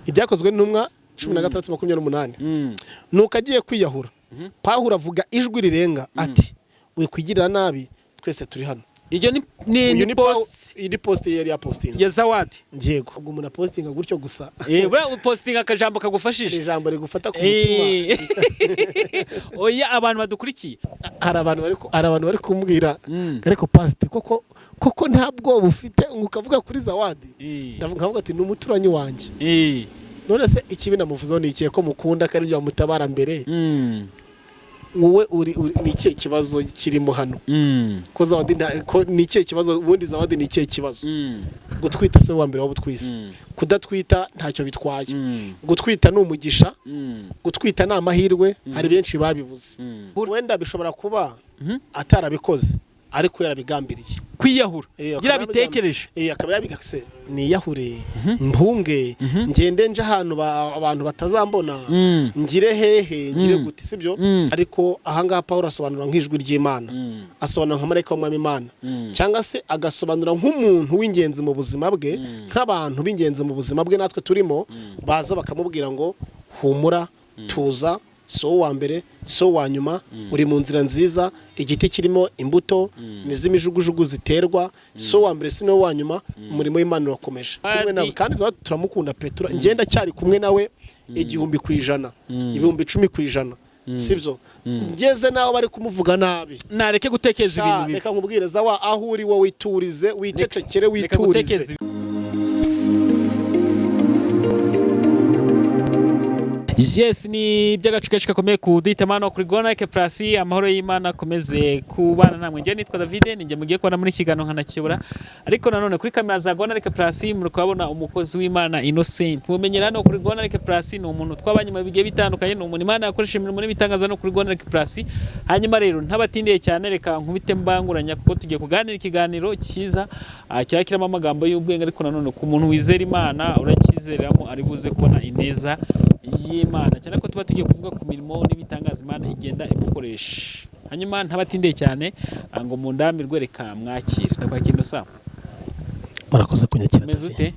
Ibyakozwe n'Intumwa 16:28. Nuko agiye kwiyahura, Pawulo avuga ijwi rirenga ati: "Wikwigirira nabi, twese turi hano." Iryo ni Uyu ni ni Paul- post iyi ni post yari yapostinze ya Zawadi. Yego, ubwo umuntu apostinga gutyo gusa. Buriya upostinga akajambo kagufashije. Ijambo rigufata ku mutima. Oya, abantu badukurikiye. Hari abantu bari kumbwira: "Ariko pasite, koko koko nta bwoba ufite ngo ukavuga kuri Zawadi?" Ndavuga ati: "Ni umuturanyi wanjye." None se ikibi namuvuzeho ni ikihe, ko mukunda, ko aribyo bamutabara mbere? Wowe uri ni ikihe kibazo kirimo hano? Ko Zawadi ko ni ikihe kibazo ubundi? Zawadi ni ikihe kibazo? Gutwita se wa mbere waba utwise? Kudatwita ntacyo bitwaye. Gutwita ni umugisha. Gutwita ni amahirwe, hari benshi babibuze. Wenda bishobora kuba atarabikoze ariko yarabigambiriye. Kwiyahura? Akaba Yarabitekereje. Akaba yabigase: "Niyahure, mpunge, ngende nje ahantu abantu batazambona, ngire hehe, ngire gute," sibyo? Ariko ahangaha Paul asobanura nk'ijwi ry'Imana, asobanura nka marayika w'Umwami Imana, cyangwa se agasobanura nk'umuntu w'ingenzi mu buzima bwe, nk'abantu b'ingenzi mu buzima bwe natwe turimo, baza bakamubwira ngo: "Humura, tuza, si wowe wa mbere, si wowe wa nyuma, uri mu nzira nziza, igiti kirimo imbuto ni z'imijugujugu ziterwa, si wowe wa mbere, si wowe wa nyuma, umurimo w'Imana urakomeje." Kumwe nawe kandi Zawadi turamukunda pe, ngenda cyari kumwe nawe 1000%, 10,000%, sibyo? Ngeze naho bari kumuvuga nabi. Nareke gutekereza Sha, ibintu bibi. Reka nkubwire Zawa, aho uri wowe witurize, wicecekere, Reka witurize. gutekereza. Yes, ni iby'agacu kenshi gakomeye kuduhitamo hano kuri Gonike Plus. Amahoro y'Imana akomeze kubana namwe. Njye nitwa David, ninjye mugiye kubona muri kiganiro nkanakibura, ariko nanone kuri kamera za Gonike Plus muri kuhabona umukozi w'Imana Innocent. Mumenyera hano kuri Gonike Plus, ni umuntu twabanye mu bigiye bitandukanye, ni umuntu Imana yakoresheje imirimo n'ibitangaza no kuri Gonike Plus. Hanyuma rero ntabatindiye cyane, reka nkubite mbanguranya kuko tugiye kuganira ikiganiro cyiza, kiba kirimo amagambo y'ubwenge, ariko nanone ku muntu wizera Imana urakizereramo ari buze kubona ineza y'Imana, cyane ko tuba tugiye kuvuga ku mirimo n'ibitangaza Imana igenda imukoresha. Hanyuma ntabatindiye cyane, ngo mundamirwe, reka mwakire. Ndakwakira, Innocent. Murakoze kunyakira. Umeze David. ute?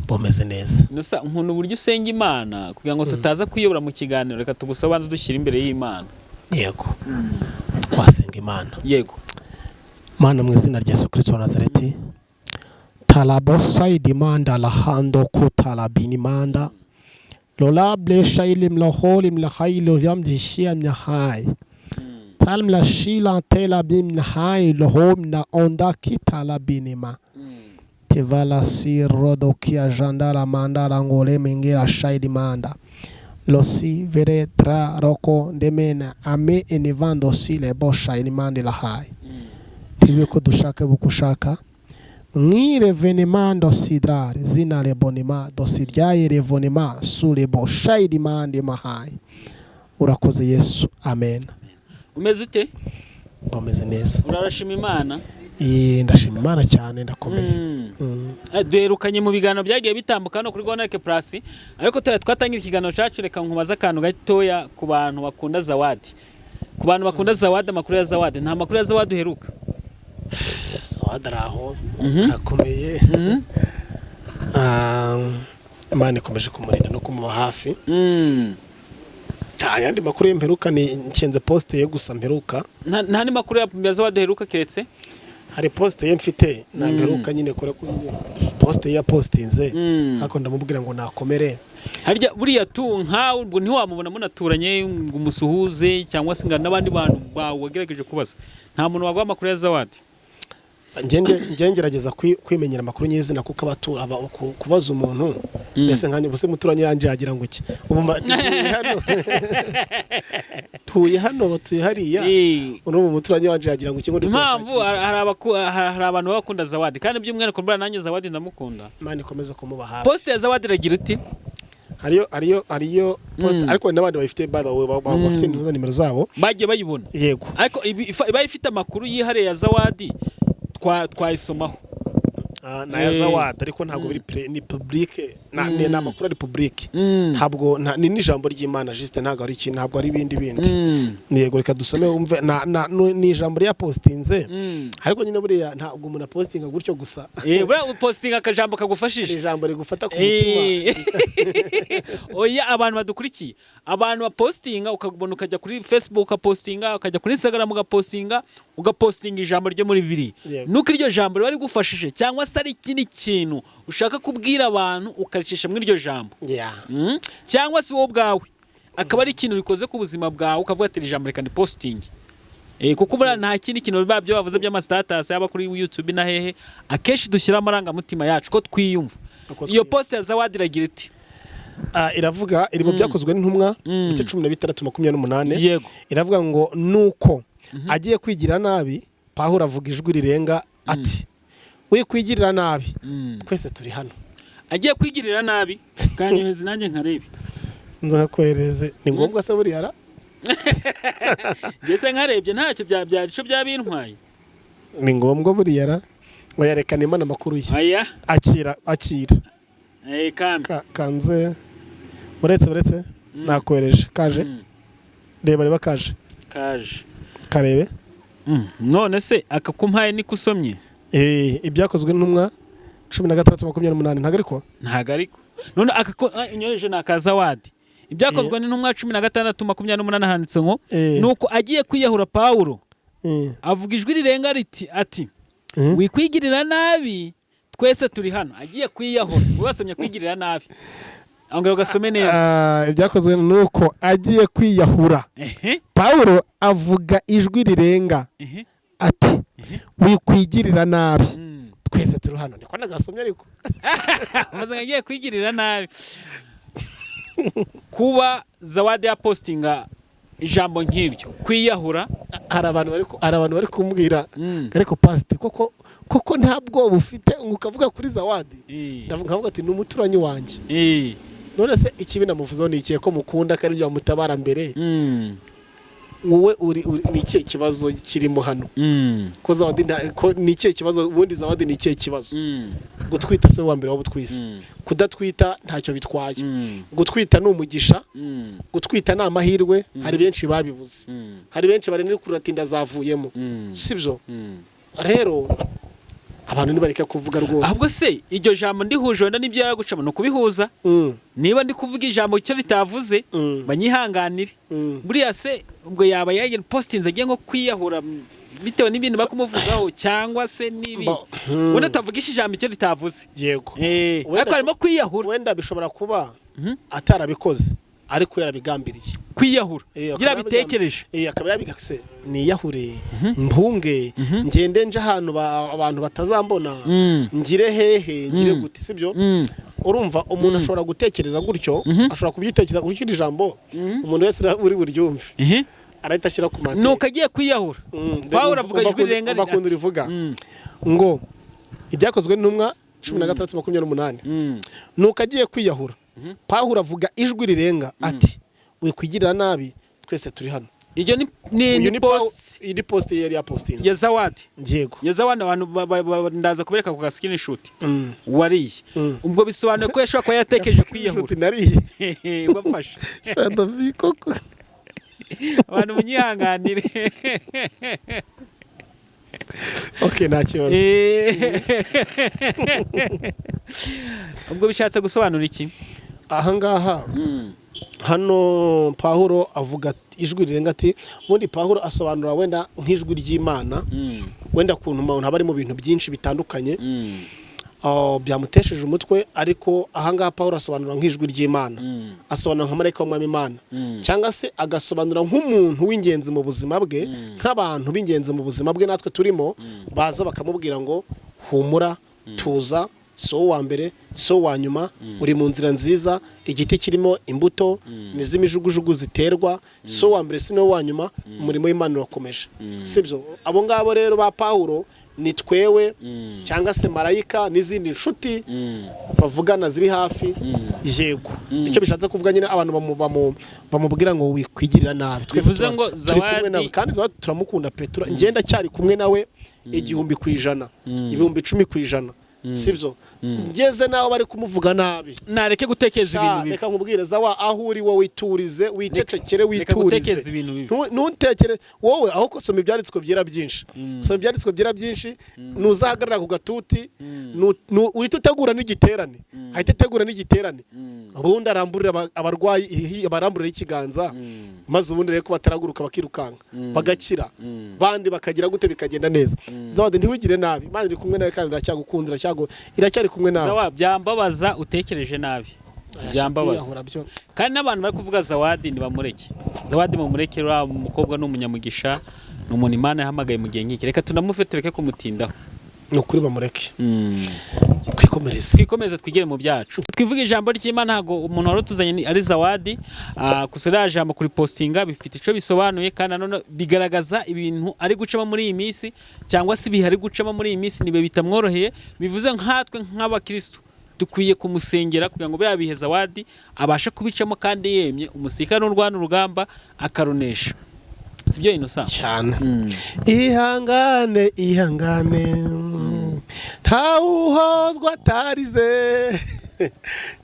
Bomeze neza. Innocent, nkunda uburyo usenga Imana. Kugira ngo tutaza kwiyobora mu kiganiro, reka tugusabe ubanze dushyira imbere y'Imana. Yego, twasenga Imana. Yego. Mana, mu izina rya Yesu Kristo wa Nazareti, talabosaidi manda lahando kutalabini manda lolable shailim laholim lahailo yamdishia mnahai talm la shila telabim nahai lohom na onda kitalabinima tevala sirodokia jandala mandala ngole mengela shaidi manda losi vere tra roko ndemena ame enevando sile bo shaidi mande lahai. Ntibibe ko dushaka bukushaka mwirevenema sidrare zina lebonema dosidyaye revonema surebo shayidi mande mahaye. Urakoze Yesu, amen. Umeze ute? Bameze neza. Urarashima Imana? Ndashima Imana cyane, ndakomeye. Duherukanye mu biganiro byagiye bitambuka hano kuri Gonike Plus, ariko tuba twatangira ikiganiro cyacu, reka nkubaze akantu gatoya ku bantu bakunda Zawadi. Ku bantu bakunda Zawadi, amakuru ya Zawadi, nta makuru ya Zawadi uheruka? Zawadi ari aho, arakomeye. Imana ikomeje kumurinda no kumuba hafi. Nta yandi makuru ye mperuka, ni nkenze post ye gusa mperuka. Nta n'andi makuru ya Zawadi uheruka keretse Hari post ye mfite nta mperuka nyine, kora ko nyine post ye yapostinze, ariko ndamubwira ngo nakomere. Harya buriya tu nkawe ubwo ntiwamubona munaturanye ngo umusuhuze, cyangwa se ngo n'abandi bantu bawe wagerageje kubaza, nta muntu waguha amakuru ya Zawadi? Njye ngerageza kwimenyera amakuru nyizina, kuko abatura kubaza umuntu mbese nkanjye ubuse muturanyi yanjye yagira ngo iki? Ubu ntuye hano, tuye hano, batuye hariya. Uno muturanyi wanje yagira ngo iki ngo ndi Impamvu kumushakira iki? hari abantu baba bakunda Zawadi, kandi by'umwihariko mbura nanjye Zawadi ndamukunda. Imana ikomeze kumuba hafi. Post ya Zawadi iragira uti? Hariyo post, ariko n'abandi bayifite, by the way, bafite nimero zabo. Bagiye bayibona. Yego. Ariko ibaye ifite amakuru yihariye ya Zawadi twayisomaho. Ah, ni aya Zawadi, ariko ntabwo biri ni public, Ni amakuru ari public, ntabwo ni n'ijambo ry'Imana juste, ntabwo ari ikintu, ntabwo ari ibindi bindi. Yego, reka dusome wumve. Ni ijambo ryapostinze, ariko nyine buriya ntabwo umuntu apostinga gutyo gusa. Buriya upostinga akajambo Ni kagufashije. ijambo rigufata ku mutima. Oya, abantu badukurikiye, abantu bapostinga, ukabona ukajya kuri Facebook ugapostinga, ukajya kuri Instagram ugapostinga, ugapostinga ijambo ryo muri Bibiliya, nuko iryo jambo riba rigufashije cyangwa se ari ikindi kintu ushaka kubwira abantu ukaricisha muri iryo jambo. Cyangwa se wowe ubwawe akaba ari ikintu rikoze ku buzima bwawe, ukavuga ati: "Iri jambo reka ndipostinge." Kuko buriya nta kindi kintu biba byo bavuze by'amastatus, yaba kuri YouTube na hehe, akenshi dushyira amarangamutima yacu ko twiyumva. Uko Iyo twiyumva. post ya Zawadi iragira iti? Iravuga, iri mu Byakozwe n'Intumwa, ibice 16:28. Iravuga ngo: "Nuko agiye kwigira nabi, Pawulo avuga ijwi rirenga ati: 'Wikwigirira nabi, twese turi hano.'" Agiye kwigirira nabi, kanyoheze nanjye nkarebe. Nzakohereze, ni ngombwa se buriya ra? Ngeze nkarebye, ntacyo bya ico byabintwaye. Ni ngombwa buriya ra? Oya, reka nimana amakuru ye. Aya. Akira, akira. Kambi. Kanze, uretse, uretse, nakohereje, kaje. Reba, reba, kaje. Kaje. Karebe. None se aka kumpaye niko usomye? Ibyakozwe n'Intumwa 16:28, ntabwo ariko? Ntago ariko none aka ko unyoreje ni aka Zawadi. Ibyakozwe n'Intumwa 16:28 handitse ngo: "Nuko agiye kwiyahura, Pawulo avuga ijwi rirenga riti ati: 'Wikwigirira nabi, twese turi hano.'" Agiye kwiyahura, wowe wasomye kwigirira nabi, ongera ugasome neza. Ibyakozwe, nuko agiye kwiyahura, Pawulo avuga ijwi rirenga ati: 'Wikwigirira nabi, twese turi hano.'" Niko nagasomye ariko. Amaze ngo agiye kwigirira nabi. Kuba Zawadi yapostinga ijambo nk'iryo, kwiyahura. Hari abantu bari kumbwira: "Ariko pasite, koko koko nta bwoba ufite ngo ukavuga kuri Zawadi?" Ndavuga, nkavuga ati: "Ni umuturanyi wanjye." None se ikibi namuvuzeho ni ikihe, ko mukunda, ko ari byo bamutabara mbere? Wowe uri ni ikihe kibazo kirimo hano? Ko Zawadi ko ni ikihe kibazo ubundi? Zawadi ni ikihe kibazo? Gutwita se wa mbere waba utwise? Kudatwita ntacyo bitwaye. Gutwita ni umugisha. Gutwita ni amahirwe. Hari benshi babibuze. Hari benshi barindira kurata inda zavuyemo. Sibyo? Rero abantu nibareke kuvuga rwose. Ahubwo se iryo jambo ndihuje wenda n'ibyo yaragucamo ni ukubihuza? Niba ndi kuvuga ijambo icyo ritavuze, banyihanganire. Buriya se ubwo yaba yagira postinze agiye nko kwiyahura bitewe n'ibintu bakumuvugaho cyangwa se n'ibi? Wenda atavugisha ijambo icyo ritavuze. Ariko harimo kwiyahura. Wenda bishobora kuba atarabikoze ariko yarabigambiriye. Kwiyahura. Akaba gira bitekereje. Akaba yabigase: "Niyahure, mpunge, ngende nje ahantu abantu batazambona, ngire hehe, ngire gute." Sibyo? Urumva umuntu ashobora gutekereza gutyo, ashobora kubyitekereza gutyo. Iri jambo umuntu wese uri buryumve arahita ashyira ku mateka. Nuko agiye kwiyahura, Pawulo avuga ijwi rirenga. Umva ukuntu rivuga ngo: Ibyakozwe n'Intumwa 16:28. "Nuko agiye kwiyahura, Pawulo avuga ijwi rirenga ati: 'Wikwigirira nabi, twese turi hano.'" Iryo ni Uyu ni ni post. Iyi ni post yari yapostinze. Ya Zawadi. Yego. Ya Zawadi, abantu ndaza kubereka ku ga screenshot wariye. Ubwo bisobanuye ko yashobora kuba yatekereje kwiyahura. Inshuti nariye. Wafashe. Shadavi koko. Abantu munyihanganire. Okay, nta kibazo. Ubwo bishatse gusobanura iki? Ahangaha hano Pawulo avuga ijwi rirenga ati, ubundi Pawulo asobanura wenda nk'ijwi ry'Imana, wenda ukuntu umuntu aba ari mu bintu byinshi bitandukanye, byamutesheje umutwe, ariko ahangaha Pawulo asobanura nk'ijwi ry'Imana, asobanura nka marayika w'Umwami Imana, cyangwa se agasobanura nk'umuntu w'ingenzi mu buzima bwe, nk'abantu b'ingenzi mu buzima bwe natwe turimo, baza bakamubwira ngo: "Humura, tuza, si wowe wa mbere, si wowe wa nyuma, uri mu nzira nziza, igiti kirimo imbuto n'iz'imijugujugu ziterwa, si wowe wa mbere, si nawe wa nyuma, umurimo w'Imana urakomeje." Sibyo? Abo ngabo rero ba Pawulo ni twewe, cyangwa se marayika n'izindi nshuti bavugana ziri hafi. Yego, nicyo bishatse kuvuga nyine. Abantu bamubwira ngo: "Wikwigirira nabi, twese Bivuze ngo turi kumwe Zawadi- nawe." Kandi Zawadi turamukunda pe, ngenda cyari kumwe nawe 1000%, 10,000%. Sibyo? Ngeze naho bari kumuvuga nabi. Nareke gutekereza Sha, ibintu bibi. Reka nkubwire Zawa, aho uri wowe witurize, wicecekere, Reka witurize. gutekereza ibintu bibi. Ntuntekere wowe, aho soma ibyanditswe byera byinshi, soma ibyanditswe byera byinshi. Nuzahagarara ku gatuti, uhite utegura n'igiterane, ahite utegura n'igiterane, ubundi aramburira abarwayi, abaramburira ikiganza, maze ubundi rero ko bataraguruka bakirukanka bagakira, bandi bakagira gute, bikagenda neza. Zawadi, ntiwigire nabi, Imana iri kumwe nawe kandi iracyagukunze, iracyari kumwe nawe. Zawa, byambabaza utekereje nabi, byambabaza. Kwiyahura byo. Kandi n'abantu bari kuvuga Zawadi ntibamureke. Zawadi mumureke, uriya mukobwa ni umunyamugisha, ni umuntu Imana yahamagaye mu gihe nk'iki. Reka tunamufe, tureke kumutindaho. Ni ukuri, bamureke. Twikomereze. Twikomeze, twigire mu byacu, twivuge ijambo ry'Imana. Ntabwo umuntu wari utuzanye ari Zawadi. Gusa ririya jambo kuri postinga bifite icyo bisobanuye, kandi nanone bigaragaza ibintu ari gucamo muri iyi minsi, cyangwa se ibihe ari gucamo muri iyi minsi, nibe bitamworoheye. Bivuze nkatwe nk'abakristo dukwiye kumusengera kugira ngo biriya bihe Zawadi abashe kubicamo kandi yemye. Umusirikare n'urwana urugamba akarunesha, sibyo, Innocent? Cyane. Ihangane, ihangane, ntawuhozwa atarize,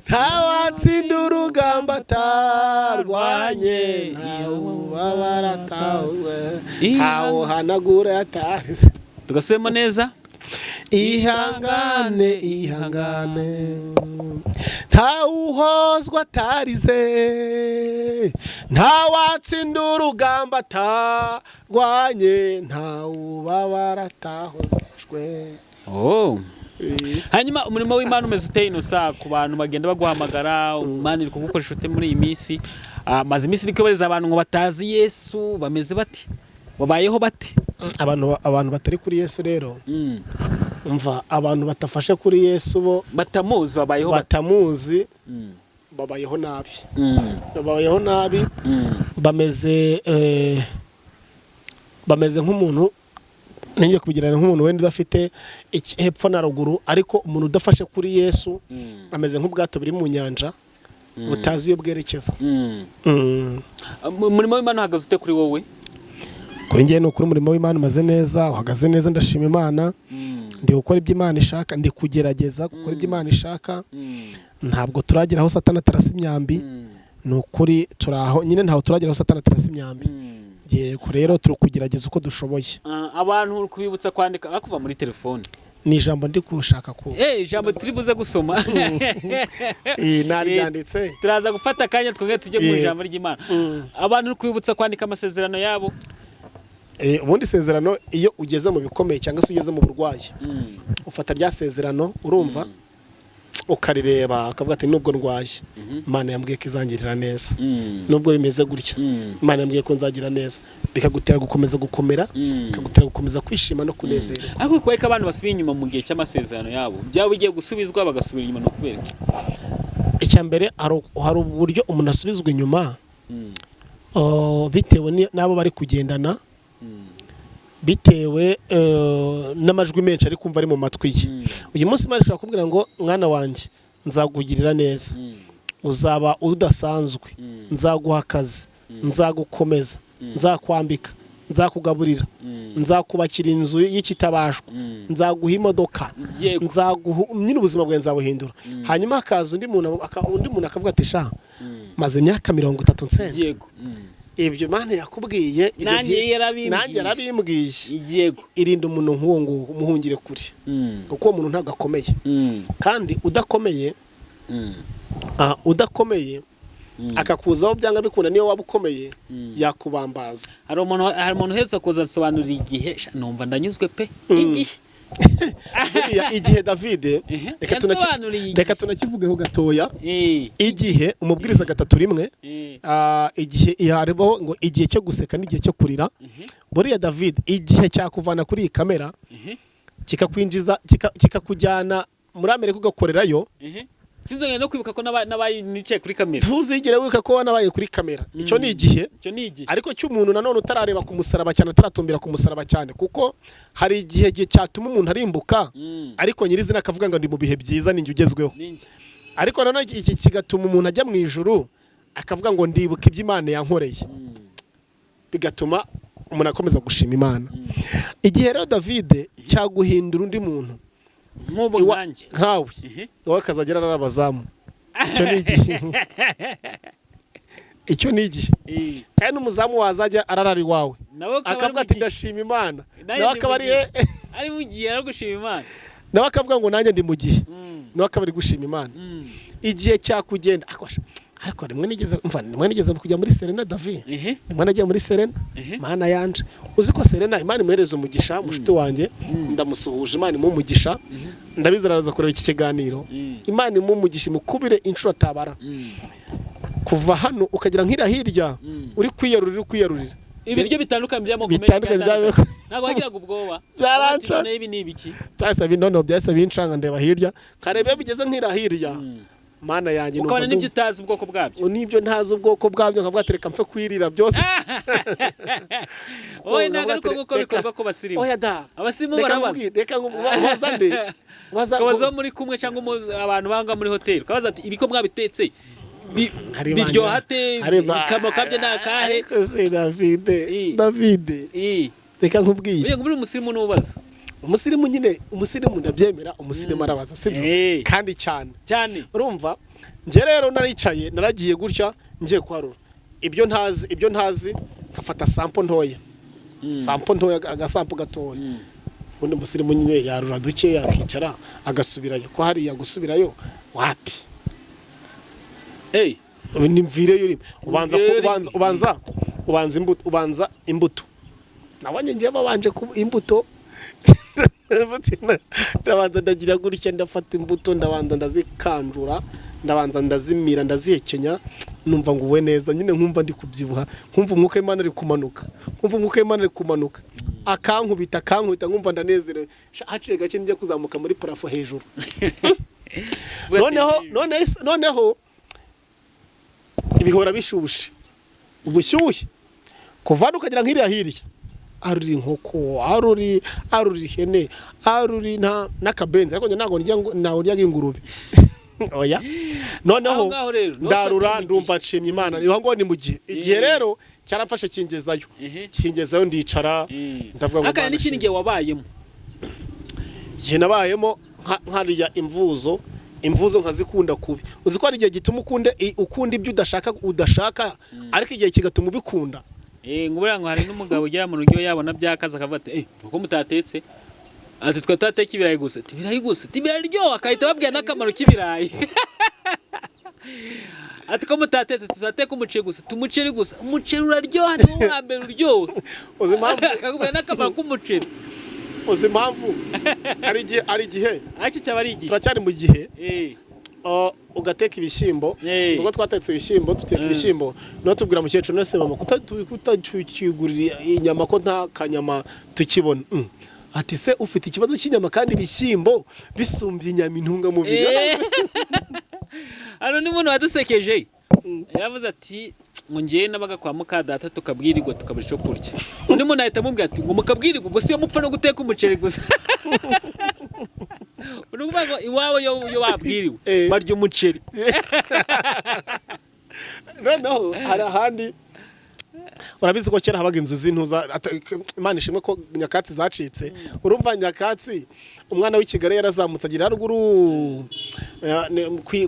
ntawatsinda urugamba atarwanye, ntawubabara atahuzwe, ntawuhanagura atarize. Tugasubiremo neza. Ihangane, ihangane, ntawuhozwa atarize, ntawatsinda urugamba atarwanye, ntawubabara atahozejwe. Oh. Hanyuma umurimo w'Imana umeze uteye, Innocent, ku bantu bagenda baguhamagara? Imana iri kugukoresha ute muri iyi minsi? Maze iminsi iri kubareza abantu ngo batazi Yesu bameze bate, babayeho bate? Abantu batari kuri Yesu rero, umva, abantu batafashe kuri Yesu bo Batamuzi babayeho bate? Batamuzi babayeho nabi, babayeho nabi. Bameze nk'umuntu, ngiye kubigereranya nk'umuntu wenda udafite hepfo na ruguru. Ariko umuntu udafashe kuri Yesu ameze nk'ubwato buri mu nyanja butazi iyo bwerekeza. Umurimo w'Imana uhagaze ute kuri wowe? Kuri njye, ni ukuri, umurimo w'Imana umeze neza, uhagaze neza, ndashima Imana. Ndi gukora ibyo Imana ishaka, ndi kugerageza gukora ibyo Imana ishaka. Ntabwo turagera aho Satani atarasa imyambi. Ni ukuri, turi aho nyine, ntaho turagera aho Satani atarasa imyambi. Yego, rero turi kugerageza uko dushoboye. Abantu uri kubibutsa kwandika kuva muri telefone? Ni ijambo ndi gushaka ku Ijambo turi buze gusoma. Naryanditse. Turaza gufata akanya twongere tujye mu ijambo ry'Imana. Abantu uri kubibutsa kwandika amasezerano yabo. Ubundi isezerano, iyo ugeze mu bikomeye cyangwa se ugeze mu burwayi, ufata rya sezerano, urumva, ukarireba, ukavuga ati: "Nubwo ndwaye, Imana yambwiye ko izangirira neza. Nubwo bimeze gutya, Imana yambwiye ko nzagira neza." Bikagutera gukomeza gukomera, bikagutera gukomeza kwishima no kunezerwa. Ariko kubera ko abantu basubiye inyuma mu gihe cy'amasezerano yabo, byaba bigiye gusubizwa bagasubira inyuma, ni ukubera iki? Icya mbere, hari uburyo umuntu asubizwa inyuma, bitewe n'abo bari kugendana, bitewe n'amajwi menshi ari kumva ari mu matwi ye. Uyu munsi Imana ishobora kubwira ngo: "Mwana wanjye, nzakugirira neza, uzaba udasanzwe, nzaguha akazi, nzagukomeza, nzakwambika, nzakugaburira, nzakubakira inzu y'ikitabashwa, nzaguha imodoka, nzaguha nyine ubuzima bwawe nzabuhindura." Hanyuma hakaza undi muntu, undi muntu akavuga ati: "Sha, maze imyaka 30 nsenga, ibyo Imana yakubwiye, ibyo Nanjye yarabimbwiye. Nanjye yarabimbwiye." Irinda umuntu nk'uwo nguwo, umuhungire kure, kuko uwo muntu ntabwo akomeye. Kandi udakomeye, udakomeye akakuzaho, byanga bikunda, niyo waba ukomeye yakubambaza. Hari umuntu uherutse kuza asobanurira igihe. Sha, numva ndanyuzwe pe. Igihe Buriya igihe, David, reka Yasobanuriye igihe. Reka tunakivugeho gatoya. Igihe, Umubwiriza 3:1, igihe hariho ngo igihe cyo guseka n'igihe cyo kurira. Buriya David, igihe cyakuvana kuri iyi kamera, kikakwinjiza, kikakujyana muri Amerika ugakorerayo. Sinzongera no kwibuka ko n'abaye nicaye kuri kamera. Ntuzigere wibuka ko wanabaye kuri kamera. Icyo ni igihe. Icyo ni igihe. Ariko cy'umuntu nanone utarareba ku musaraba cyane, ataratumbira ku musaraba cyane, kuko hari igihe cyatuma umuntu arimbuka, ariko nyirizina akavuga ngo: "Ndi mu bihe byiza, ninjye ugezweho." Ni njye. Ariko nanone iki kigatuma umuntu ajya mu ijuru akavuga ngo: "Ndibuka ibyo Imana yankoreye," bigatuma umuntu akomeza gushima Imana. Igihe rero, David, cyaguhindura undi muntu. Nk'ubu nkanjye. Nkawe wowe akazagera arara abazamu. Icyo ni igihe, icyo ni igihe. Kandi n'umuzamu wazajya ararara iwawe, Nawe akaba ari akavuga mu ati gihe. "Ndashima Imana." Nanjye Nawe ndi akaba mu ari gihe. Ari mu gihe ari gushima Imana. Nawe akavuga ngo "Nanjye ndi mu gihe." Nawe akaba ari gushima Imana. Igihe cyakugenda ariko rimwe nigeze mva, rimwe nigeze kujya muri Serena, David. Rimwe nagiye muri Serena. Mana yanje, uzi ko Serena, Imana imuhereza umugisha, mushuti wanjye ndamusuhuje, Imana imuhe umugisha, ndabizi araza kureba iki kiganiro. Imana imuhe umugisha, imukubire inshuro atabara. Kuva hano ukagera nk'iriya hirya, uri kwiyarurira, uri kwiyarurira. Ibiryo bitandukanye by'amoko menshi. Bitandukanye. Byatandukanye. Ntabwo wagiraga ubwoba? Byaranca. Ati, "None ibi ni ibiki?" Noneho byahise bincanga, ndeba hirya nkareba iyo bigeze nk'iriya hirya, Mana yanjye, numva Ukabona n'ibyo utazi ubwoko bwabyo. N'ibyo ntazi ubwoko bwabyo, nkavuga ati "Reka mpfe kwirira byose." Wowe ntabwo ari uko nguko bikorwa ku basirimu. Oya da. Abasirimu Reka barabaza. nkubwire, reka baza nde? Baza Ukabaza uwo muri kumwe cyangwa abantu banga muri hoteli, ukabaza ati "Ibiko mwabitetse biryoha te? Akamaro kabyo ni akahe?" Ariko se David, David, reka nkubwire. Ugiye ngo uri umusirimu n'ubaza. Umusirimu nyine, umusirimu ndabyemera, umusirimu arabaza, sibyo? Kandi cyane. Cyane. Urumva njye rero naricaye, naragiye gutya, ngiye kwarura ibyo ntazi, ibyo ntazi nkafata sample ntoya, sample ntoya, agasample gatoya. Ubundi umusirimu nyine yarura duke, yakicara agasubirayo, ko hariya gusubirayo wapi. Nimvireyo rimwe ubanza Mvireyo ubanza rimwe. ubanza imbuto, ubanza imbuto. Nabonye ngiye babanje ku imbuto, ndabanza ndagira gutya, ndafata imbuto, ndabanza ndazikanjura, ndabanza ndazimira, ndazihekenya, numva nguwe neza nyine, nkumva ndi kubyibuha, nkumva umwuka w'Imana ari kumanuka, nkumva umwuka w'Imana ari kumanuka, akankubita, akankubita, nkumva ndanezerewe. Sha, haciye gake njya kuzamuka muri plafond hejuru. Noneho noneho ibihora bishushe, ubushyuhe kuva hano ukagera nk'iriya hirya, aruri inkoko, aruri ihene, aruri nta n'akabenzi, ariko njye ntabwo ndya ntabwo ndyaga ingurube, oya. Noneho Aho ngaho rero, niho ndarura, ufatira mu ndumva nshimye Imana. Aho ngaho ni mu gihe, igihe rero cyaramfashe kingezayo, kingezayo, ndicara, ndavuga ngo Akaya "Mana n'ikindi shimwe." gihe wabayemo. Igihe nabayemo nkarya imvuzo, imvuzo nkazikunda kubi. Uzi ko hari igihe gituma ukunda ibyo udashaka, ariko igihe kigatuma ubikunda. Ngo buriya ngo hari n'umugabo ugera mu rugo, iyo yabona byakaze akavuga ati "Uko mutatetse?" Ati "Twe tutateka ibirayi gusa." Ati "Ibirayi gusa?" Ati "Biraryoha." Akahita babwira n'akamaro k'ibirayi. Ati "Ko mutatetse?" "Tuzateka umuceri gusa." Ati "Umuceri gusa? Umuceri uraryoha, niwo wa mbere uryoha." Uzi impamvu? Akakubwira n'akamaro k'umuceri. Uzi impamvu? Hari igihe Ariko cyaba ari igihe. Turacyari mu gihe. Ugateka ibishyimbo. Ubwo twatetse ibishyimbo, duteka ibishyimbo, noneho tubwira mukecuru, "None se mama, kutakigurira inyama, ko nta kanyama tukibona?" Ati "Se ufite ikibazo cy'inyama kandi ibishyimbo bisumbye inyama intungamubiri?" Hari undi muntu wadusekeje, yaravuze ati ngo "Ngewe nabaga kwa muka data, tukabwirirwa, tukabura icyo kurya." Undi muntu ahita amubwira ati ngo "Mukabwirirwa? Ubwo si yo mupfa no guteka umuceri gusa?" Ni ukuvuga ngo iwawe iyo wabwiriwe barya umuceri. Noneho hari ahandi, urabizi ko kera habaga inzu z'intuza, Imana ishimwe ko nyakatsi zacitse. Urumva nyakatsi, umwana w'i Kigali yarazamutse agira haruguru,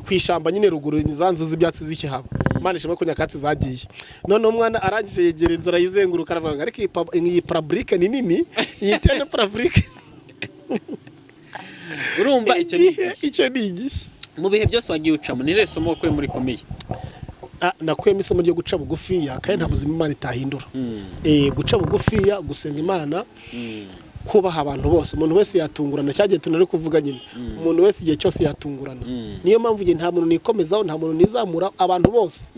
ku ishyamba nyine ruguru, za nzu z'ibyatsi z'ikihaba. Imana ishimwe ko nyakatsi zagiye. Noneho umwana arangije yegera inzu, arayizenguruka, aravuga ngo "Ariko iyi parabulike ni nini, iyi tene parabulike." Urumva icyo ni Igihe, icyo ni igihe. Mu bihe byose wagiye ucamo, ni irihe somo wakuye muri rikomeye? Nakuyemo isomo ryo guca bugufiya, kandi nta buzima Imana itahindura. Guca bugufiya, gusenga Imana, kubaha abantu bose. Umuntu wese yatungurana, cyagiye tunari kuvuga nyine, umuntu wese igihe cyose yatungurana. Niyo mpamvu igihe nta muntu nikomezaho, nta muntu nizamura, abantu bose.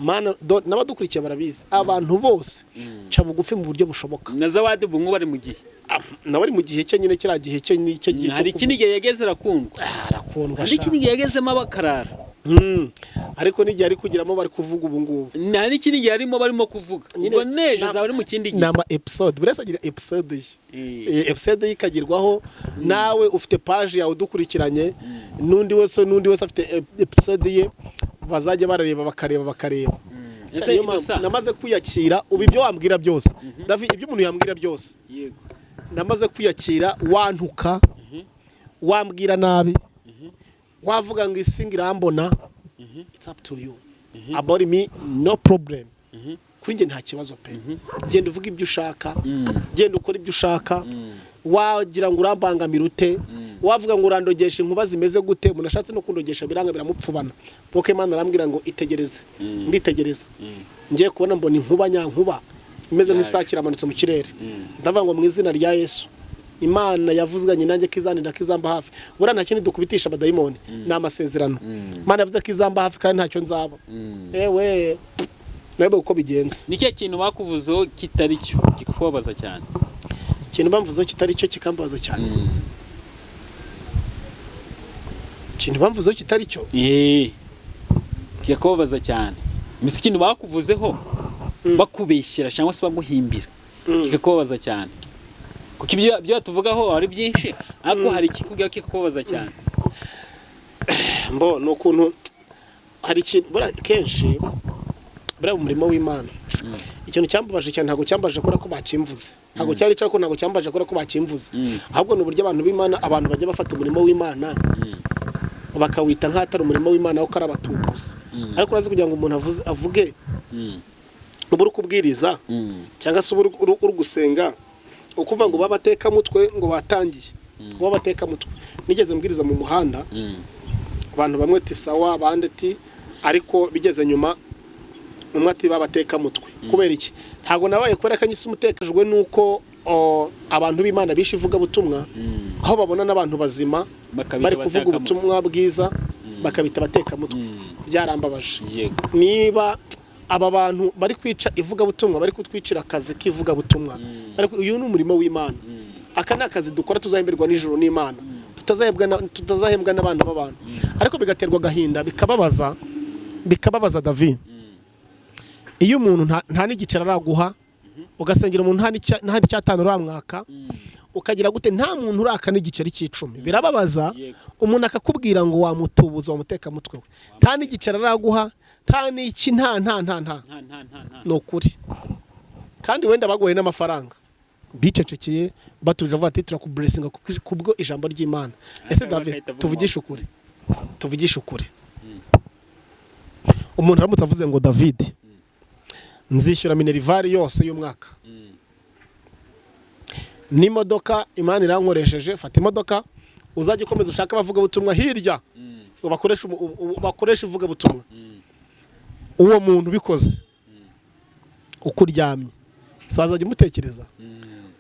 Mana, n'abadukurikiye barabizi, abantu bose ca bugufi mu buryo bushoboka. Na Zawadi ubu ngubu ari mu gihe. Nawe ari mu gihe cye nyine, kiriya gihe cye ni cye gihe cyo Hari ikindi gihe yageze arakundwa. Arakundwa. Hari Sha. ikindi gihe yagezemo abakarara. Ariko n'igihe ari kugiramo bari kuvuga ubu ngubu. Hari n'ikindi gihe arimo barimo kuvuga. Nyine Ubwo n'ejo azaba ari mu kindi ni gihe. ama episode, buri wese agira episode ye. Episode ye ikagirwaho. Nawe ufite page yawe udukurikiranye, n'undi wese afite episode ye, bazajya barareba, bakareba, bakareba. Ese Niyo mpamvu Innocent? namaze kwiyakira ubu. Ibyo wambwira byose, David, ibyo umuntu yambwira byose, namaze kwiyakira. Wantuka. Wambwira nabi, wavuga ngo isi ngo irambona, it's up to you. About me, no problem. Kuri njye nta kibazo pe. Genda uvuga ibyo ushaka, genda ukora ibyo ushaka. Wagira ngo urambangamira ute, wavuga ngo urandogesha inkuba zimeze gute? Umuntu ashatse no kundogesha biranga, biramupfubana, kuko Imana arambwira ngo itegereze. Nditegereza, ngiye kubona mbona inkuba nyankuba imeze nk'isake iramanutse mu kirere. Ndavuga ngo mu izina rya Yesu, Imana yavuzanye nanjye ko izandinda, ko izamba hafi. Buriya nta kindi dukubitisha abadayimoni, ni amasezerano. Imana yavuze ko izamba hafi kandi ntacyo nzaba. Ewe, nawe uko bigenze. Ni ikihe kintu bakuvuzeho kitari cyo kikakubabaza cyane? Ikintu bamvuzeho kitari cyo kikambabaza cyane, ikintu bamvuzeho kitari cyo? Kikakubabaza cyane. Mbese ikintu bakuvuzeho bakubeshyera cyangwa se baguhimbira kikakubabaza cyane, kuko ibyo tuvugaho ari byinshi, ariko hari ikikubwira kikakubabaza cyane. Mbo ni ukuntu hari ikintu buriya kenshi, buriya mu murimo w'Imana, ikintu cyambabaje cyane, ntabwo cyambaje kubera ko bakimvuze, ntabwo cyari cyo, ntabwo cyambaje kubera ko bakimvuze, ahubwo ni uburyo abantu b'Imana, abantu bajya bafata umurimo w'Imana bakawita nk'atari umurimo w'Imana, kuko ari abatubuzi. Ariko urazi, kugira ngo umuntu avuge, uba uri kubwiriza cyangwa se uba uri gusenga, ukuvuga ngo babatekamutwe, ngo batangiye ngo babatekamutwe. Nigeze mbwiriza mu muhanda, abantu bamwe ati sawa, abandi ati ariko bigeze nyuma umwe ati babatekamutwe. Kubera iki? Ntabwo nabaye kubera ko nyise umutekajwe nuko abantu b'Imana bishe ivugabutumwa, aho babona n'abantu bazima bakabita bari kuvuga abatekamutwe. Ubutumwa bwiza bakabita abatekamutwe. Byarambabaje. Niba aba bantu bari kwica ivugabutumwa, bari kutwicira akazi k'ivugabutumwa, ariko uyu ni umurimo w'Imana. Aka ni akazi dukora tuzahemberwa nijoro n'Imana, tutazahembwa n'abana b'abantu. Ariko bigaterwa agahinda, bikababaza, bikababaza, David, iyo umuntu nta n'igiceri araguha, ugasengera umuntu nta n'icyatanu uramwaka, ukagira gute, nta muntu uraka n'igiceri cy'icumi, birababaza. Umuntu akakubwira ngo wamutubuza, wamutekamutwe we, nta n'igiceri araguha, nta n'iki, nta nta nta nta Nta nta nta nta. Ni ukuri. Kandi wenda baguhaye n'amafaranga, bicecekeye, batuje, bavuga ati turakublessinga kubwo ijambo ry'Imana. Ese Akaba David, bagahita bavuga tuvugishe ukuri, tuvugishe ukuri, umuntu aramutse avuze ngo David, nzishyura minerval yose y'umwaka n'imodoka, Imana irankoresheje, fata imodoka uzajya ukomeza ushake abavugabutumwa hirya bakoresha bakoresha ivugabutumwa, uwo muntu ubikoze, uko uryamye sazajya umutekereza,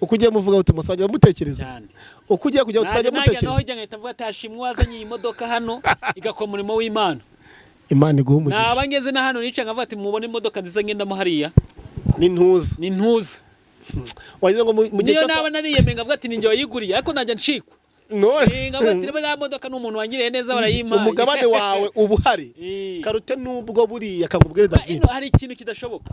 uko ugiye muvugabutumwa sazajya umutekereza, Cyane. uko ugiye kujya najya tuzajya najya mutekereza. Naho ijya ngahita mvuga ati hashimwe wazanye iyi modoka hano igakora umurimo w'Imana. Imana iguhe umugisha. Naba ngeze na hano nica nkavuga ati mubone imodoka nziza ngendamo hariya. N'intuza. Ni ntuza. Wagize ngo mu gihe Niyo cyose naba nariyemeye nkavuga ati ninjye wayiguriye, ariko najya ncikwa. None Nkavuga ati reba iriya modoka ni umuntu wangiriye neza, barayimpaye. Umugabane wawe uba uhari. Karute nubwo buriya kakubwire, David, Ino hari ikintu kidashoboka.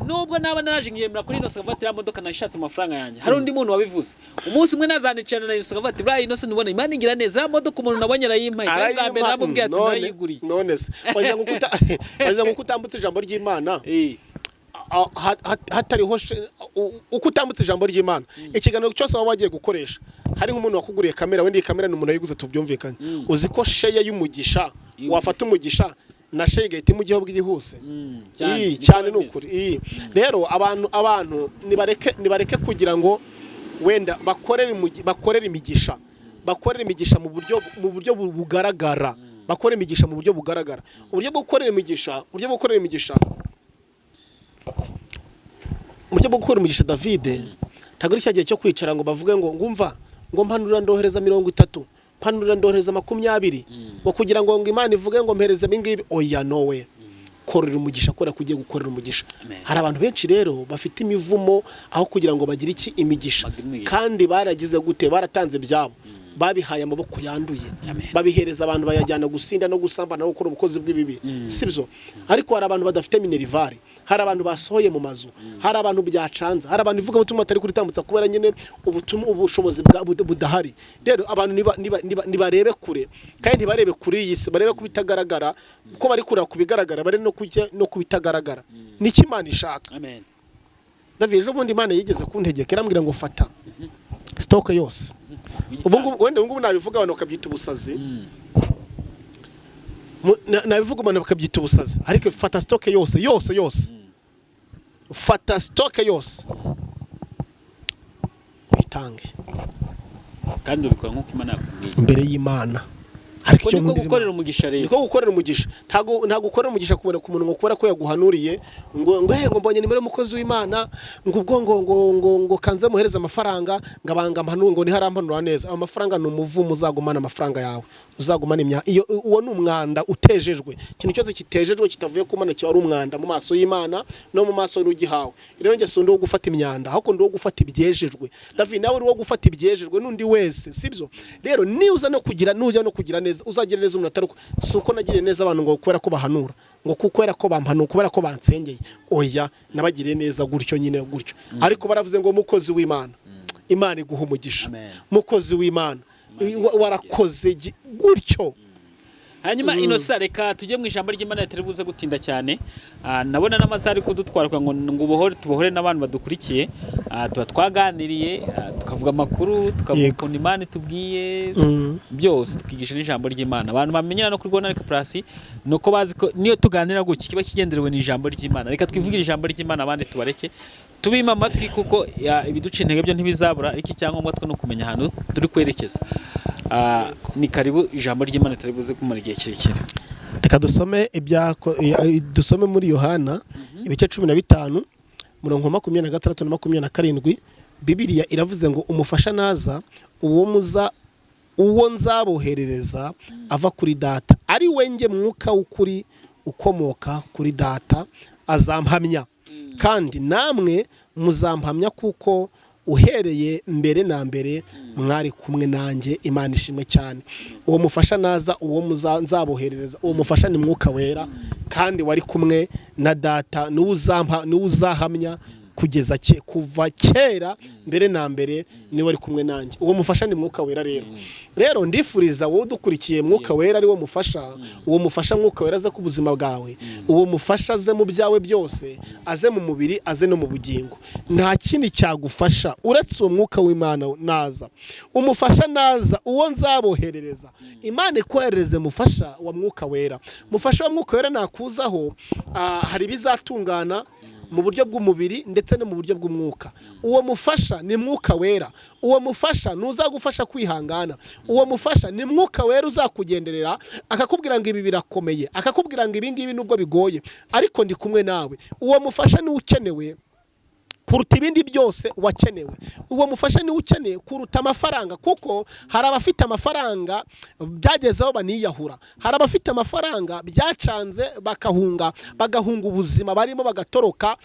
Nubwo naba naraje nkiyemera kuri ino, nkavuga ati iriya modoka nayishatse amafaranga yanjye, hari undi muntu wabivuze umunsi umwe, nazanicarana na Yesu nkavuga ati buriya ino se ntubona Imana igira neza, iriya modoka umuntu nabonye arayimpaye, kandi bwa mbere naramubwiye ati none narayiguriye. None se wagira ngo uko utambutse ijambo ry'Imana, hatariho uko utambutse ijambo ry'Imana, ikiganiro cyose waba wagiye gukoresha, hari nk'umuntu wakuguriye kamera, wenda iyi kamera ni umuntu wayiguze, tubyumvikanye, uzi ko share y'umugisha, wafata umugisha na share igahita imujyaho bwihuse. Cyane, Ii, niko cyane ni bimeze. ukuri. Ii. Rero abantu nibareke kugira ngo wenda bakorere imigisha mu buryo bugaragara, bakorere imigisha mu buryo bugaragara. Uburyo bwo gukorera imigisha, David, ntabwo ari cya gihe cyo kwicara ngo bavuge ngo ngumva ngo mpanurira ndohereza 30, mpanurira ndohereza 20, ngo kugira ngo Imana ivuge ngo mpereze ibi ngibi. Oya, nowe korera umugisha kubera ko ugiye gukorera umugisha. Amen. Hari abantu benshi rero bafite imivumo aho kugira ngo bagire iki? Imigisha. Bagire imigisha. Kandi baragize gute? Baratanze ibyabo, babihaye amaboko yanduye, Amen. babihereza abantu, bayajyana gusinda no gusambana no gukora ubukozi bw'ibibi, sibyo? Ariko hari abantu badafite minerval, hari abantu basohoye mu mazu, hari abantu byacanze, hari abantu ivugabutumwa batari kuritambutsa kubera nyine ubutumwa ubushobozi budahari. Rero abantu nibarebe kure, kandi ntibarebe kuri iyi si, barebe ku bitagaragara, ko bari kureba ku bigaragara, bari no kujya no ku bitagaragara. Niko Imana ishaka. Amen. David, ejo bundi Imana yigeze kuntegeka, irambwira ngo fata Stock yose. Ubu ngubu, wenda ubu ngubu nabivuga abantu bakabyita ubusazi. Nabivuga abantu bakabyita ubusazi, ariko fata stock yose yose yose, fata stock yose uyitange. Kandi ubikora nk'uko Imana yakubwiye. Imbere y'Imana. Ariko Uko icyo niko nkundira gukorera Imana. umugisha rero. Niko gukorera umugisha. Ntago ukorera umugisha kubona ku muntu ngo kubera ko yaguhanuriye ngo he, ngo mbonye nimero y'umukozi w'Imana, ngo ubwo ngo kanze muhereze amafaranga, ngo abanga mpanu, ngo niharampanura neza. Ayo mafaranga ni umuvumo. Uzagumana amafaranga yawe, uzagumana imya iyo. Uwo ni umwanda utejejwe. Ikintu cyose kitejejwe, kitavuye ku Mana, kiba ari umwanda mu maso y'Imana no mu maso n'ugihawe. Rero njye si undi wo gufata imyanda, ahubwo ndi uwo gufata ibyejejwe. David nawe uri uwo gufata ibyejejwe, n'undi wese, sibyo? Rero niuza no kugira, nujya no kugira neza, uzagira neza umuntu atari uko. Si uko nagiriye neza abantu ngo kubera ko bahanura, ngo kubera ko bampanura, kubera ko bansengeye. Oya, nabagiriye neza gutyo nyine gutyo. Ariko baravuze ngo mukozi w'Imana, Imana iguha umugisha. Amen. Mukozi w'Imana, warakoze gutyo. Hanyuma Inosa, reka tujye mu ijambo ry'Imana, ritari buze gutinda cyane. Nabona n'amasaha ari kudutwara ngo ubohore, tubohore n'abantu badukurikiye. Tuba twaganiriye, tukavuga amakuru, tukavuga ukuntu Imana itubwiye byose, tukigisha n'ijambo ry'Imana. Abantu bamenyera no kuri Rwanda Plus ni uko bazi ko niyo tuganira gutya kiba kigenderewe n'ijambo ry'Imana. Reka twivugire ijambo ry'Imana, abandi tubareke tubime amatwi, kuko ibiduca intege byo ntibizabura, ariko icyangombwa twe ni ukumenya ahantu turi kwerekeza. Ni karibu, ijambo ry'Imana ritari buze kumara igihe kirekire. Reka dusome dusome muri Yohana ibice 15, murongo 26 na 27. Bibiliya iravuze ngo: "Umufasha naza, uwo muza, uwo nzaboherereza ava kuri Data, ari we nge Mwuka w'ukuri ukomoka kuri Data, azampamya. Kandi namwe muzampamya, kuko uhereye mbere na mbere mwari kumwe nanjye." Imana ishimwe cyane. Uwo mufasha naza, uwo nzaboherereza, uwo mufasha ni Mwuka Wera, kandi wari kumwe na Data, niwe uzampa, niwe uzahamya kugeza kuva kera mbere na mbere, niwe wari kumwe nanjye. Uwo mufasha ni Mwuka Wera. Rero ndifuriza wowe udukurikiye, Mwuka Wera ari wo mufasha. Uwo mufasha Mwuka Wera aze ku buzima bwawe, uwo mufasha aze mu byawe byose, aze mu mubiri, aze no mu bugingo. Nta kindi cyagufasha uretse uwo Mwuka w'Imana naza. Umufasha naza, uwo nzaboherereza. Imana ikoherereze mufasha wa Mwuka Wera. Mufasha wa Mwuka Wera nakuzaho, hari ibizatungana mu buryo bw'umubiri ndetse no mu buryo bw'umwuka. Uwo mufasha ni Mwuka Wera. Uwo mufasha ntuzagufasha kwihangana. Uwo mufasha ni Mwuka Wera uzakugenderera, akakubwira ngo ibi birakomeye, akakubwira ngo ibi ngibi nubwo bigoye ariko ndi kumwe nawe. Uwo mufasha niwe ukenewe kuruta ibindi byose wakenewe. Uwo mufasha niwe ukeneye kuruta amafaranga, kuko hari abafite amafaranga byagezeho baniyahura, hari abafite amafaranga byacanze bakahunga, bagahunga ubuzima barimo, bagatoroka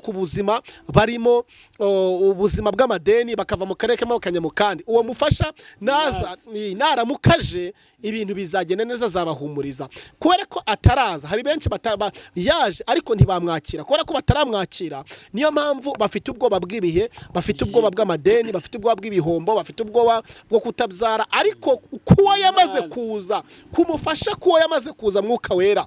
ubuzima barimo, ubuzima bw'amadeni, bakava mu karere kamwe bakajya mu kandi. Uwo mufasha naza, naramukaje, ibintu bizagenda neza, azabahumuriza. Kubera ko ataraza, hari benshi yaje ariko ntibamwakira. Kubera ko bataramwakira, niyo mpamvu bafite ubwoba bw'ibihe, bafite ubwoba bw'amadeni, bafite ubwoba bw'ibihombo, bafite ubwoba bwo kutabyara. Ariko kuwo yamaze kuza kumufasha, kuwo yamaze kuza Mwuka Wera,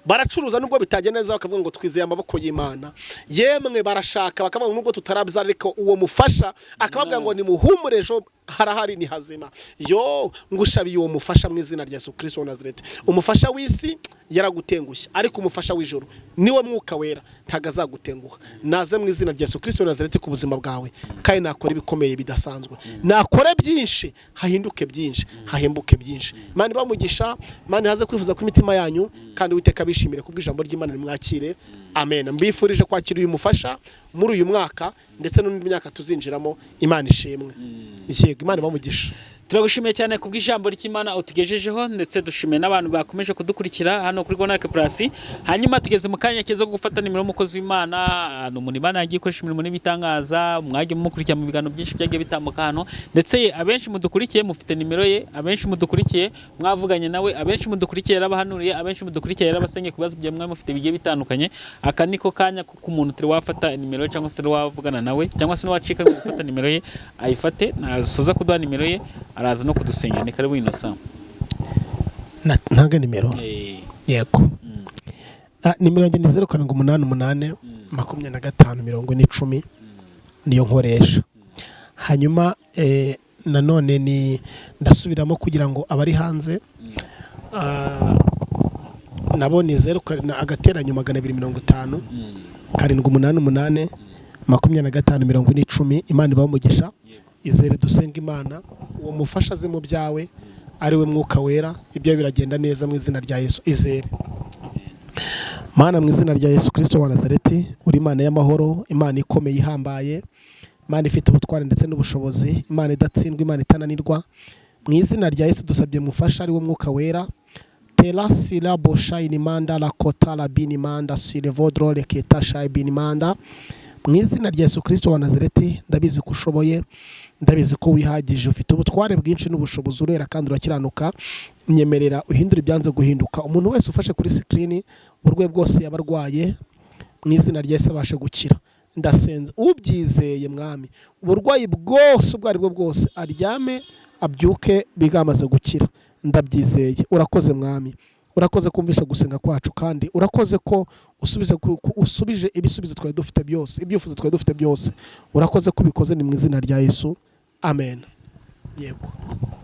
baracuruza nubwo bitagenda neza, bakavuga ngo twizeye amaboko y'Imana. Yemwe barashaka, bakavuga ngo nubwo tutarabyara, ariko uwo mufasha akababwira ngo nimuhumure, ejo harahari, ni hazima. Yo ngushabiye uwo mufasha mu izina rya Yesu Kristo wa Nazareti. Umufasha w'isi yaragutengushye, ariko umufasha w'ijuru niwe Mwuka Wera, ntabwo azagutenguha. Naze mu izina rya Yesu Kristo wa Nazareti ku buzima bwawe, kandi nakora ibikomeye bidasanzwe, nakore byinshi, hahinduke byinshi, hahembuke byinshi. Imana ibamugisha, Imana ihaze kwifuza kw'imitima yanyu, kandi Uwiteka abishimire kubw'ijambo ry'Imana. Nimwakire amen. Mbifurije kwakira uyu mufasha muri uyu mwaka ndetse n'indi myaka tuzinjiramo. Imana ishimwe. Yego, Imana ibamugisha. Turagushimiye cyane kubw'ijambo ry'Imana utugejejeho, ndetse dushimiye n'abantu bakomeje kudukurikira hano kuri Gonarike Plus. Hanyuma tugeze mu kanya keza ko gufata nimero y'umukozi w'Imana. Ni umuntu Imana yagiye ikoresha imirimo n'ibitangaza, mwagiye mumukurikira mu biganiro byinshi byagiye bitambuka hano, ndetse ye abenshi mudukurikiye mufite nimero ye, abenshi mudukurikiye mwavuganye nawe, abenshi mudukurikiye yarabahanuriye, abenshi mudukurikiye yarabasengeye ku bibazo bya mwe mufite bigiye bitandukanye. Aka niko kanya kuko umuntu utari wafata nimero ye cyangwa se utari wavugana nawe cyangwa se n'uwacika gufata nimero ye ayifate, nasoza kuduha nimero ye araza no kudusengera. Ni karibu, Innocent. Ntange nimero? Yego. Nimero yanjye ni 0788 25 40 10. Niyo nkoresha. Hanyuma nanone ni ndasubiramo kugira ngo abari hanze nabo ni zeru agateranyo 250 788 25 40 10. Imana ibahe umugisha. Izere dusenga Imana, uwo mufasha aze mu byawe, ari we Mwuka Wera, ibyo biragenda neza mu izina rya Yesu. Izere. Mana, mu izina rya Yesu Kirisito wa Nazareti, uri Imana y'amahoro, Imana ikomeye ihambaye, Imana ifite ubutware ndetse n'ubushobozi, Imana idatsindwa, Imana itananirwa, mu izina rya Yesu dusabye mufasha, ari wo Mwuka Wera. Tera silabo shayini manda la kota la bini manda silevodro leketa shayi bini manda. Mu izina rya Yesu Kirisito wa Nazareti, ndabizi ko ushoboye, ndabizi ko wihagije, ufite ubutware bwinshi n'ubushobozi, urera kandi urakiranuka. Nyemerera uhindure ibyanze guhinduka. Umuntu wese ufashe kuri screen, uburwayi bwose yaba arwaye, mu izina rya Yesu abashe gukira. Ndasenze ubyizeye, Mwami, uburwayi bwose ubwo ari bwo bwose, aryame abyuke bwamaze gukira. Ndabyizeye. Urakoze Mwami, urakoze kumvisha gusenga kwacu, kandi urakoze ko usubije ibisubizo twari dufite byose, ibyifuzo twari dufite byose. Urakoze ko ubikoze. Ni mu izina rya Yesu, amen. Yego.